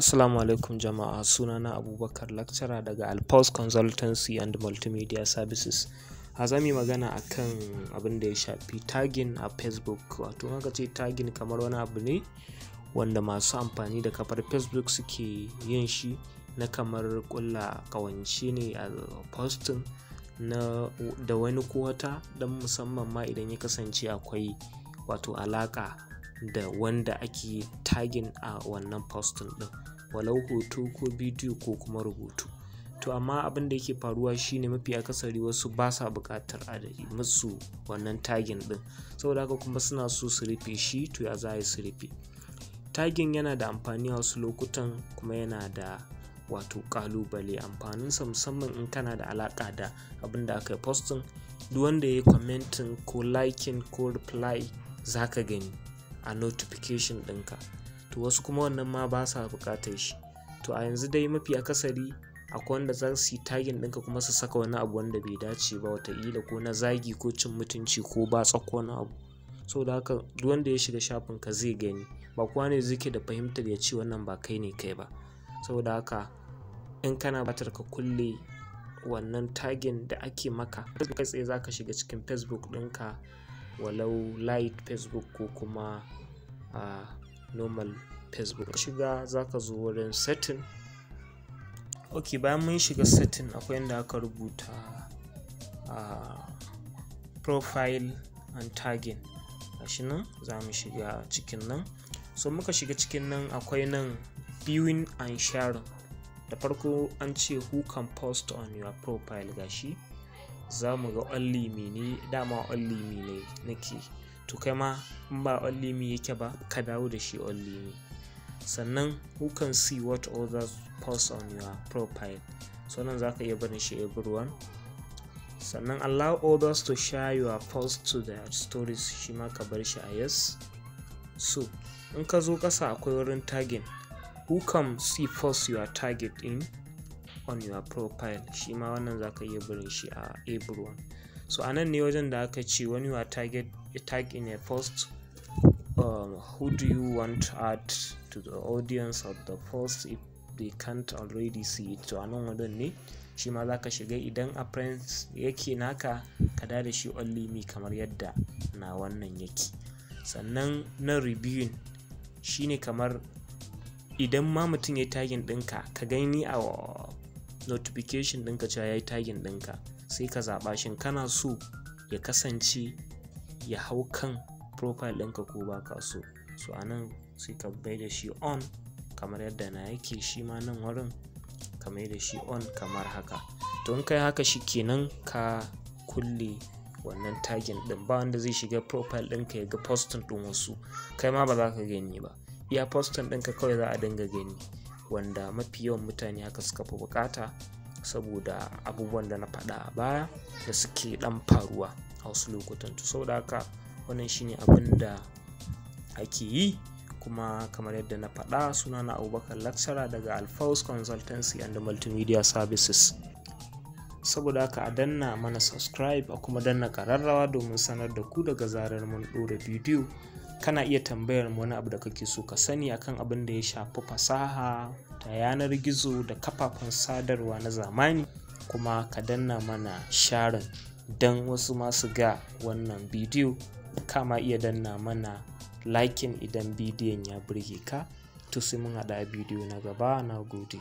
Assalamu alaikum jama'a, sunana Abubakar Lecturer daga Alpaus Consultancy and Multimedia Services. A za mu yi magana akan abin da ya shafi tagging a Facebook. Wato in aka ce tagging, kamar wani abu ne wanda masu amfani da kafar Facebook suke yin shi na kamar ƙulla ƙawance ne a posting na da wani ko wata, don musamman ma idan ya kasance akwai wato alaƙa da wanda ake tagging a wannan posting ɗin, walau hoto ko bidiyo ko kuma rubutu. To amma abin da yake faruwa shine, mafi akasari wasu ba sa buƙatar a yi musu wannan tagging ɗin. Saboda haka kuma suna so su rufe shi. To ya za a yi su rufe? Tagging yana da amfani a wasu lokutan, kuma yana da wato ƙalubale. Amfaninsa, musamman in kana da alaƙa da abin da aka yi posting, duk wanda ya yi commenting ko liking ko reply, za ka gani a notification ɗinka. To wasu kuma wannan ma ba sa buƙatar shi. To a yanzu dai mafi akasari akwai wanda za su yi tagging ɗinka kuma su saka wani abu wanda bai dace ba, wataƙila ko na zagi ko cin mutunci ko batsa ko wani abu. Saboda haka duk wanda ya shiga shafin ka zai gani. Ba kowa ne zai ke da fahimtar ya ce wannan ba kai ne kai ba. Saboda haka in kana buƙatar ka kulle wannan tagging da ake maka, kai tsaye za ka shiga cikin Facebook ɗinka, walau Lite Facebook ko kuma normal Facebook. Shiga, za ka zo wurin setting. Ok, bayan mun shiga setting, akwai inda aka rubuta profile and tagging. Gashi nan, za mu shiga cikin nan. So muka shiga cikin nan, akwai nan viewing and sharing. Da farko an ce "Who can post on your profile?" Gashi za mu ga only me ne. Dama only me ne nake. To kai ma in ba only me yake ba, ka dawo da shi only me. Sannan "Who can see what others post on your profile?" So nan za ka iya barin shi everyone. Sannan "Allow others to share your post to their stories", shi ma ka bar shi a yes. So in ka zo ƙasa, akwai wurin tagging, "Who can see post you are tagged in on your profile?" Shi ma wannan za ka iya barin shi a everyone. So a nan ne wajen da aka ce "When you are tag in a post, who do you want to add to the audience of the post if they can't already see it?" To a nan wajen ne shi ma za ka shiga. Idan a friends yake naka, ka da shi only me kamar yadda na wannan yake. Sannan na reviewing shine kamar idan ma mutum ya tagging ɗinka, ka gani a notification ɗinka cewa ya yi tagging ɗinka, sai ka zaɓa shin kana so ya kasance ya hau kan profile ɗinka ko ba ka so. So a nan sai ka bai da shi on kamar yadda na yake. Shi ma nan wurin ka mai da shi on kamar haka. To in kai haka, shi kenan, ka kulle wannan tagging ɗin. Ba wanda zai shiga profile ɗinka ya ga posting ɗin wasu, kai ma ba za ka gani ba. Iya posting ɗinka kawai za a dinga gani, wanda mafi yawan mutane haka suka fi buƙata, saboda abubuwan da na faɗa a baya da suke ɗan faruwa a wasu lokutan. To saboda haka wannan shine abin da ake yi. Kuma kamar yadda na faɗa, sunana Abubakar Lecturer daga Alfaus Consultancy and Multimedia Services. Saboda haka a danna mana subscribe, a kuma danna ƙararrawa domin sanar da ku daga zarar mun ɗora bidiyo. Kana iya tambayar mu wani abu da kake so ka sani akan abin da ya shafi fasaha ta yanar gizo da kafafen sadarwa na zamani. Kuma ka danna mana sharing don wasu masu ga wannan bidiyo. Kama iya danna mana liking idan bidiyon ya burge ka. To sai mun haɗa bidiyo na gaba. Na gode.